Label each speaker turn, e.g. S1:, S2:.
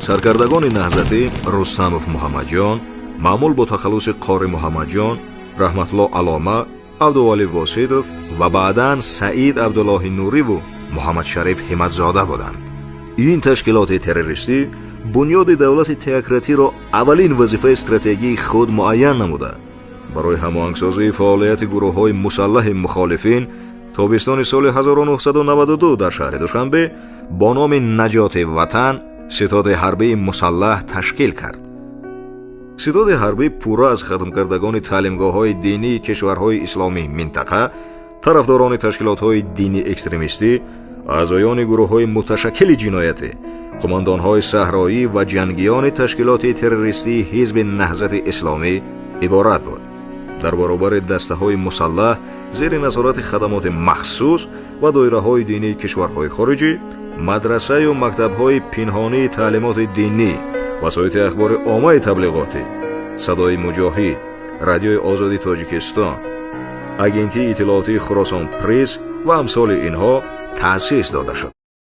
S1: Саркардагони наҳзатӣ Рустамов Муҳаммадҷон, маъмул бо тахаллуси Қори Муҳаммадҷон, Раҳматулло Алома, Абдувалӣ Воситов ва баъдан Саид Абдуллоҳи Нуриву Муҳаммадшариф Ҳиматзода буданд. Ин ташкилоти террористӣ бунёди давлати теократиро аввалин вазифаи стратегии худ муайян намуда, барои ҳамоҳангсозии фаъолияти гурӯҳҳои мусаллаҳи мухолифин тобистони соли 1992 дар шаҳри Душанбе бо номи Наҷоти Ватан ситоди ҳарбии мусаллаҳ ташкил кард. Ситоди ҳарбӣ пурра аз хатмкардагони таълимгоҳҳои динии кишварҳои исломии минтақа, тарафдорони ташкилотҳои динии экстремистӣ, аъзоёни гурӯҳҳои муташаккили ҷиноятӣ, қумондонҳои саҳроӣ ва ҷангиёни ташкилоти террористии Ҳизби Наҳзати Исломӣ иборат буд. Дар баробари дастаҳои мусаллаҳ зери назорати хадамоти махсус ва доираҳои динии кишварҳои хориҷӣ, мадрасаю мактабҳои пинҳонии таълимоти динӣ, васоити ахбори оммаи таблиғотӣ, Садои Муҷоҳид, Радиои Озоди Тоҷикистон, Агентии иттилоотии Хуросон Пресс ва амсоли инҳо таъсис дода шуд.